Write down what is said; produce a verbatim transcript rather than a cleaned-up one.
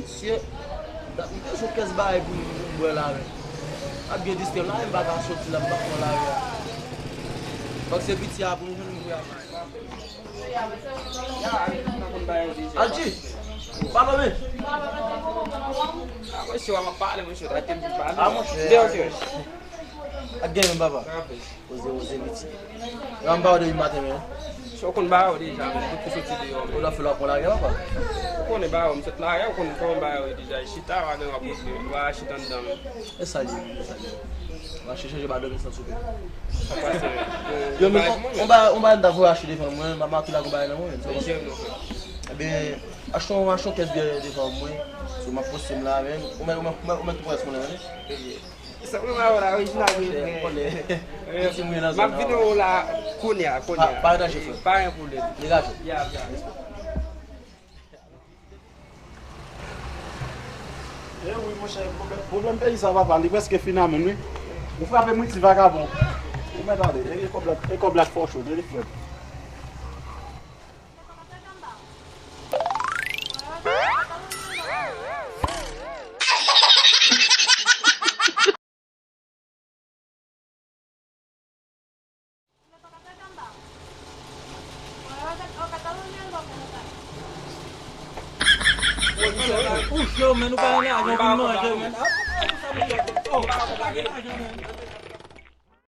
Mesye, dat m te sou kès bagay pou m bwè la, men. Ap gen distrè m la, men m pa ka soti la, m pa pran lari a. Fòk se piti a pou m jwenn m bwè a. Alji, pale men. Ah, mwen, si w ap pale, mwen, si w ap pale. Ah, mwen, ak gen men, papa. Oze, oze, piti. Yo, m ba w depi maten, men. Si w konn ba yo deja, men, tout ki soti deyò, men. Ou la fè la pran lari a, papa? Ou konnen ba yo, m sot lari a, ou konn kòman ba yo deja. Chita, w a gen w ap pote, w a chita anndan, men. E sa li ye, e sa li ye. M a chèche, je ba dòmi san soupe. Sa pase, men. Yo, men, on, on ba, on ba, n ta voye achte devan mwen, m a maki la konpayi nan mwen, men. Ebyen, achte on, achte on kès byè devan mwen. So, m ap poste m la, men. Ou mèt, ou mèt, ou mèt, ou mèt tou pran rès mwen la, men. Sa mwen ba yo la, orijinal, wi, frè. M ap vin wè w la kounye a, kounye a. Pa, pa gen danje, frè. Pa gen pwoblèm. Degaje w. Ya, ya. E wi, monchè, pwoblèm, pwoblèm peyi sa, papa, li prèske fin a menm, wi. Ou frape m, wi, ti vagabon. Ou mèt ale, e kòb la, e kòb la k fè w cho, tande, frè m. Ou cho, men, ou pa gen lajan pou manje, men.